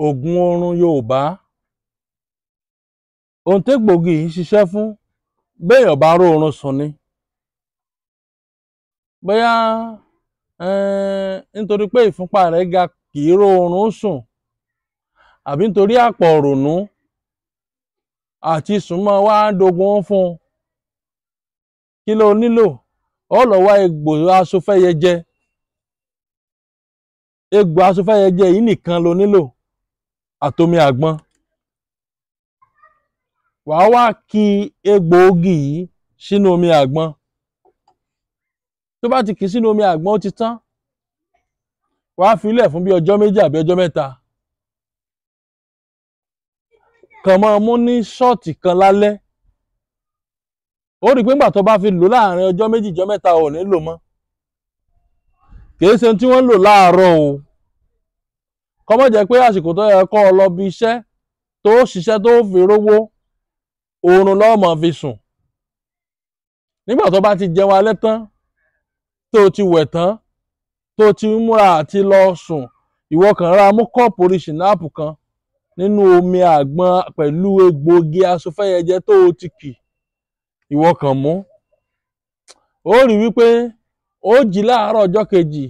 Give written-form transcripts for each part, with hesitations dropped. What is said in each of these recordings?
Oògùn oorun Yorùbá, ohun tégbòogi yìí ń ṣiṣẹ́ fún, béèyàn bá róorun sùn ni, bóyá nítorí pé ìfúnpá rẹ̀ ga kì í róorun sùn, àbí nítorí àpọ̀ ìrònú àti sùn máa wá dogun fún un. Kí ló nílò? Ó lọ wá egbò aṣofẹ́yẹjẹ. Egbò aṣofẹ́yẹjẹ yìí nìkan ló nílò, àtomi àgbọn. Wàá wá ki egbòogi yìí sínú omi àgbọn. Tó bá ti kì í sínú omi àgbọn, ó ti tán. Wàá fi lẹ̀ fún bí ọjọ́ 2 àbí ọjọ́ 3. Kàn máa mú ní ṣọ́ọ̀tì kan lálẹ́. Ó rí i pé nígbà tó bá fi lò láàrin ọjọ́ 2 ọjọ́ 3, ò ní lò mọ́. Kì í ṣe tí wọ́n ń lò láàárọ̀ o. Kó má jẹ́ pé àsìkò tó yẹ kó o lọ bí iṣẹ́ tó ṣiṣẹ́ tó fi rówó, oorun ló máa fi sùn. Nígbà tó bá ti jẹun alẹ́ tán, tó ti wẹ̀ tán, tó ti ń múra àti lọ sùn, ìwọ kàn ra mú kọ́ọ̀pù orí ṣìnáàpù kan nínú omi àgbọn pẹ̀lú egbòogi aṣofẹ́yẹjẹ tó o ti kì, ìwọ kàn mú. Ó rí wípé ó jí láàárọ̀ ọjọ́ kejì,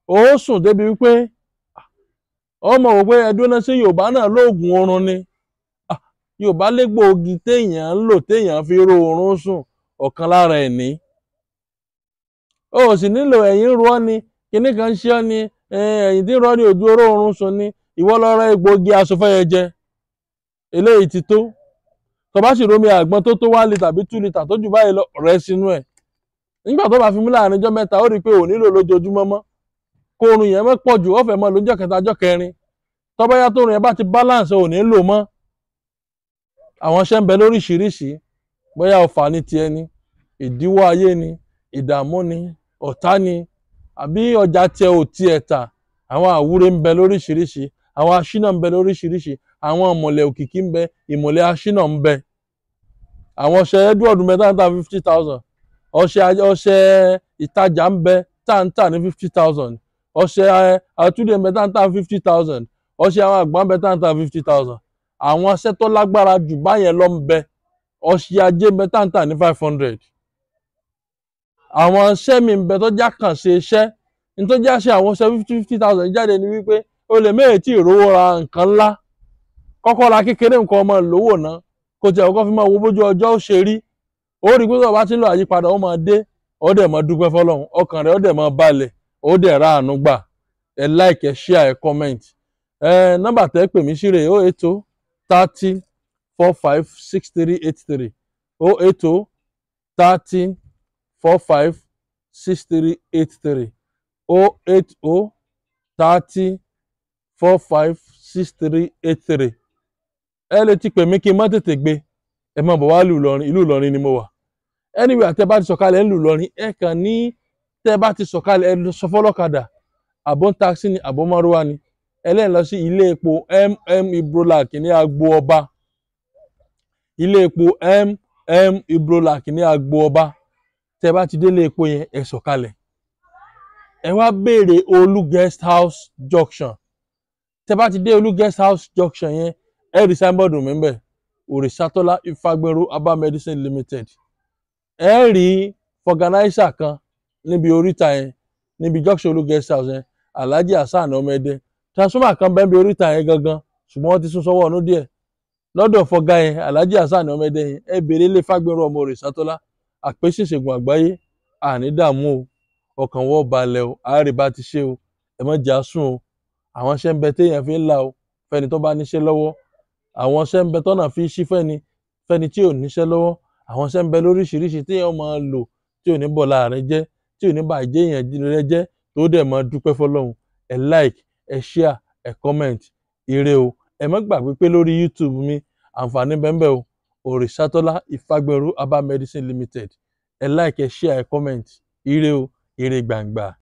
ó sùn débi wípé ó mọ̀ wípé ẹdún náà sí Yorùbá náà lóògùn oorun ni. Yorùbá légbòogi téèyàn ń lò téèyàn fi ró oorun sùn, ọ̀kan lára ẹ̀ ní. O sì nílò ẹ̀yìn ń ro ọ́ ni, kinní kan ń ṣe ọ́ ni, ẹ̀yìn tí ń ro ọ́ ni ojú oró oorun sùn ni, ìwọ lọ ra egbòogi aṣofẹ́yẹjẹ. Eléyìí ti tó. Tó bá sì romi àgbọn tó tó 1 litre tàbí 2 litre tó jù báyìí lọ, rẹ́ sínú ẹ̀. Nígbà tó bá fi mú láàrin ọjọ́ 3, ó rí i pé ò nílò lójoojúmọ́ mọ́. Kó oorun yẹn mọ́ pọ̀ jù, ó fẹ́ mọ́ lọ́jọ́ kẹta, ọjọ́ kẹrin. Tó bá yá tó oorun yẹn bá ti balance, ò ní lò mọ́. Àwọn iṣẹ́ ń bẹ lóríṣiríṣi. Bóyá ọfà ni tiẹ̀ ni, ìdíwọ́ ayé ni, ìdààmú ni, ọ̀tá ni, àbí ọjà tiẹ̀ ò tiẹ̀ tà. Àwọn àwúre ń bẹ lóríṣiríṣi, àwọn aṣínà ń bẹ lóríṣiríṣi, àwọn ìmọ̀lẹ̀ òkìkí ń bẹ, ìmọ̀lẹ̀ aṣínà ń bẹ. Àwọn ọṣẹ Edward ń bẹ tá ń tà 50,000. Ọṣẹ ìtajà ń bẹ tá ń tà ní 50,000. Ọṣẹ àtúndì ń bẹ tá ń tà 50,000. Ọṣẹ àwọn àgbà ń bẹ tá ń tà 50,000. Àwọn ọṣẹ tó lágbára jù báyẹn lọ ń bẹ. Ọṣẹ ajé ń bẹ tá ń tà ní 500. Àwọn ọṣẹ mi ń bẹ tó já kàn ṣe iṣẹ́. Ní tó já ṣe àwọn ọṣẹ 50,000 jáde ni wípé o lè méè tí ìrówó ra nǹkan ńlá. Kọ́kọ́ ra kékeré nǹkan ọmọ lówó ná. Kò tiẹ̀ kọ́kọ́ fi máa wo bójú ọjọ́ ó ṣe rí. Ó rí i pé tó bá ti ń lọ àyípadà ó máa dé, ó dẹ̀ máa dúpẹ́ f'Ọlọ́run, ọkàn rẹ̀ ó dẹ̀ máa balẹ̀, ó dẹ̀ ra àánú gbà. Ẹ like, ẹ share, ẹ comment. Nọ́mbà tẹ́ pè mí sí rèé 080 30 45 63 83, 080 30 45 63 83, 080 30 45 63 83. Ẹ lè ti pè mí kí n má tètè gbé. Ẹ máa bọ̀ wá ìlú Ìlọrin, ìlú Ìlọrin ni mo wà. Anyway, àtẹ bá ti sọ̀kalẹ̀ ńlú Ìlọrin, ẹ kàn ní tẹ́ bá ti sọ̀kalẹ̀ ẹ sọ fọ́lọ́kadà, àbọ̀ taxi ni, àbọ̀ márúwá ni. Ẹlẹ́yìn lọ sí ilé epo MM Ibrolak ní Agbo Ọba. Ilé epo MM Ibrolak ní Agbo Ọba. Tẹ́ bá ti dé ilé epo yẹn, ẹ sọ̀kalẹ̀. Ẹ wá béèrè Olú Guest House Junction. Tẹ́ bá ti dé Olú Guest House Junction yẹn, ẹ rí signboard mi ńbẹ̀, Òrìṣàtọ́lá Ifágbèrú Herbal Medicine Limited. Ẹ rí fọgànáísà kan níbi oríta yẹn, níbi junction Olú Guest House yẹn, Alhaji Hasan Ọmọẹdẹ. Transformer kan bẹ́ẹ̀ bí oríta yẹn gangan, ṣùgbọ́n wọ́n ti sún sọ́wọ́ ọ̀nù díẹ̀. Lọ́dọ̀ fọgá yẹn, Alhaji Hasan Ọmọẹdẹ yẹn, ẹ béèrè ilé Fágbèrú ọmọ Òrìṣàtọ́lá, àpèsè ìṣègùn àgbáyé, àní dààmú o, ọkàn wọ́n balẹ̀ o, àárẹ̀ bá ti ṣe o, ẹ má jà sùn o. Àwọn iṣẹ́ ń bẹ téèyàn fi ń là o, fẹ́ni tó bá níṣẹ́ lọ́wọ́. Àwọn iṣẹ́ ń bẹ tọ́nà fi ṣí fẹ́ni, fẹ́ni tí ò níṣẹ́ lọ́wọ́. Àwọn iṣẹ́ ń bẹ lóríṣiríṣi téèyàn máa lò tí ò ní bọ̀ láàrin jẹ́, tí ò ní bà jẹ́ èèyàn rẹ jẹ́, tó dẹ̀ máa dúpẹ́ f'Ọlọ́run. Ẹ like, ẹ share, ẹ comment. Ire o. Ẹ má gbàgbé pé lórí YouTube mi, àǹfààní bẹ́ẹ̀ o, Òrìṣàtọ́lá Ifágbèrú Herbal Medicine Limited. Ẹ like, ẹ share, ẹ comment. Ire o, ire gbàǹgbà.